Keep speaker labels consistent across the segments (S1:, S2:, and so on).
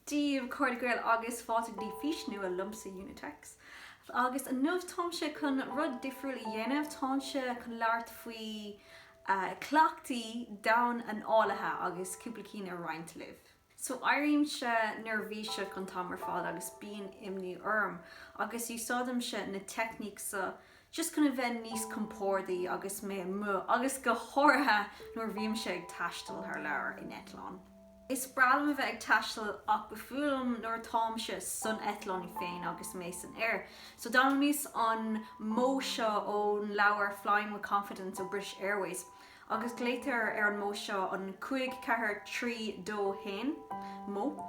S1: Dia daoibh a chairde Gael agus fáilte go dtí fís nua liomsa Unitex. Agus inniu táimse chun rud difriúil a dhéanamh, táimse chun labhairt faoi cleachtaí domhain-análaithe agus cúpla cinn a roinnt libh. So éirímse neirbhíseach an t-am ar fad agus bíonn imní orm agus úsáidimse na teicníc seo just chun a bheith níos compordaí agus mé amuigh agus go háirithe nuair a bhímse ag taisteal thar lear in eitleán. Is breá liom a bheith ag taisteal ach ba fuath liom nuair atáimse san eitleán féin agus mé san aer. So d'fhoghlaimíos an modh seo ón leabhar Flying with Confidence ó British Airways agus glaotar ar an modh seo an 5, 4, 3, 2, 1 modh.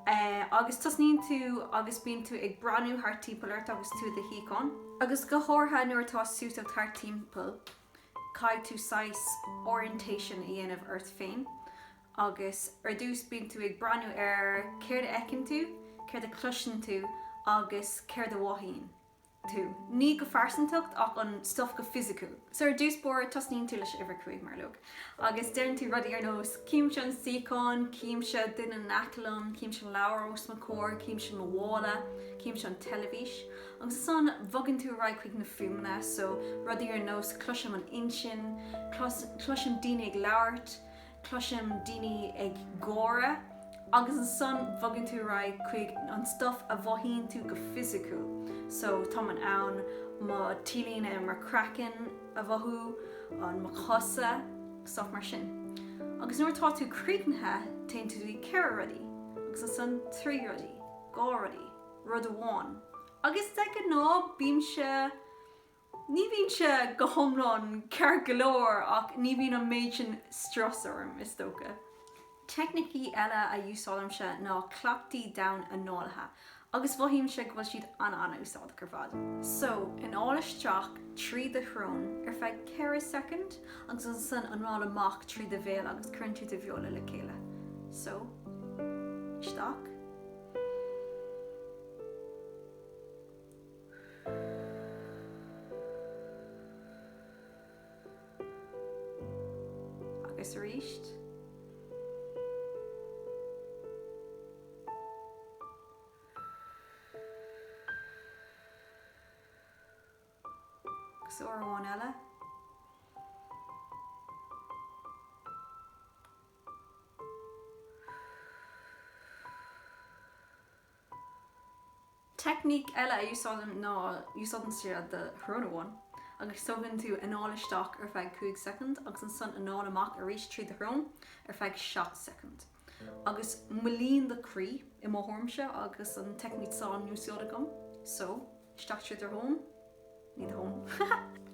S1: Agus tosnaíonn tú agus bíonn tú ag breathnú thart timpeall ort agus tú i do shuíochán. Agus go háirithe nuair atá suaiteacht thart timpeall caithfidh tú saghas orientation a dhéanamh ort féin. Agus ar dtús bíonn tú ag breathnú ar céard a fheiceann tú, céard a chloiseann tú agus céard a mhothaíonn tú. Ní go phearsantacht ach an stuff go fisiciúil. So ar dtús báire tosnaíonn tú leis uimhir 5 mar look agus deireann tú rudaí ar nós címse an suíochán, címse duine in aice liom, címse an leabhar os mo chomhair, címse mo mhála, címse an teilifís. Agus ansan bogann tú ar aghaidh chuig na fuaimeanna so rudaí ar nós cloisim an intinn, cloisim daoine ag labhairt, Cloisim daoine ag gáire agus ansan bogann tú ar aghaidh chuig an stuff a mhothaíonn tú go fisiciúil. So táim in ann mo T-léine ar mo chraiceann a mhothú, an mo chosa, stuff mar sin. Agus nuair atá tú críochnaithe téann tú dtí 4 rudaí agus ansan 3 rudaí, 2 rudaí, rud amháin. Agus de ghnáth bímse. Ní bhímse go hiomlán ceart go leor ach ní bhíonn an méid sin strus orm, is dócha. Teicnící eile a úsáidimse ná cleachtaí domhain-análaithe agus mothaímse go bhfuil siad an-an-úsáideach ar fad. So, anáil isteach trí do shrón ar feadh 4 soicind agus ansan anáil amach trí do bhéal agus cuireann tú do bheola le chéile. So, isteach. Agus arís. Agus uair amháin eile. Teicníc eile a úsáidim ná úsáideann tú do shrón amháin agus tógann tú anáil isteach ar feadh 5 soicind agus ansan anáil amach arís trí do shrón ar feadh 7 soicind. Agus moillíonn do chroí i mo thuairimse agus an teicníc seo á n-úsáid agam. So, isteach trí do shrón, ní do thóin,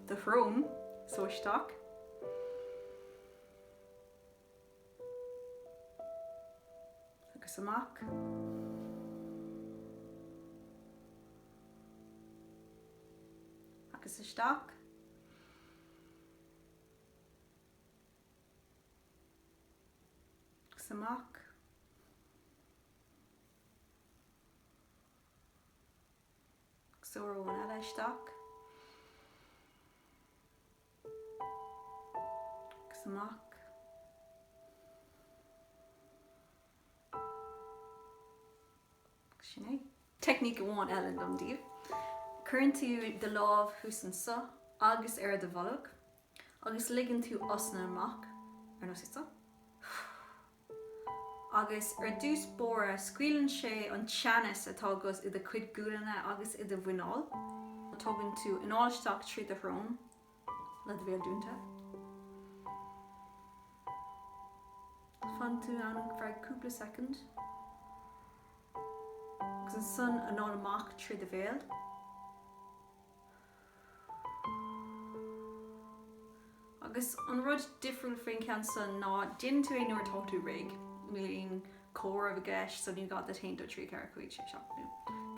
S1: do shrón, so isteach. Agus amach. Agus isteach. Agus amach. Agus uair amháin eile isteach. Agus amach. Agus sin é. Teicníc amháin eile agam daoibh. Cuireann tú do lámh thuas anseo agus ar do bholg agus ligeann tú osna amach ar nós seo. Agus ar dtús báire scaoileann sé an teannas atá agat i do chuid gualainne agus i do mhuineál. Tógann tú anáil isteach trí do shrón le do bhéal dúnta. Fan tú ann ar feadh cúpla soicind. Agus ansan anáil amach trí do bhéal. Agus an rud difriúil faoin cheann seo ná déanann tú é nuair atá tú réidh. Níl aon comhaireamh i gceist so ní gá duit 1, 2, 3, 4, 5, 6, 7 nó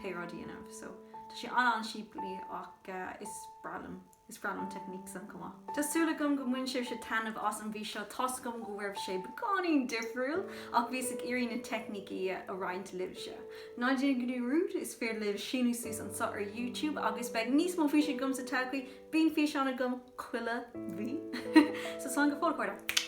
S1: pé rud a dhéanamh. So tá sé an-an-simplí ach is breá liom. Is breá liom an teicníc san chomh maith. Tá súil agam go mbain sibhse taitneamh as an bhfís seo. Tá's agam go raibh sé beagáinín difriúil ach bhíos ag iarraidh na teicnící a roinnt libhse. Ná déanaigí dearmad, is féidir libh síniú suas anseo ar YouTube agus beidh níos mó físeáin agam sa todhchaí, bíonn físeán agam chuile mhí. So slán go fóill a chairde!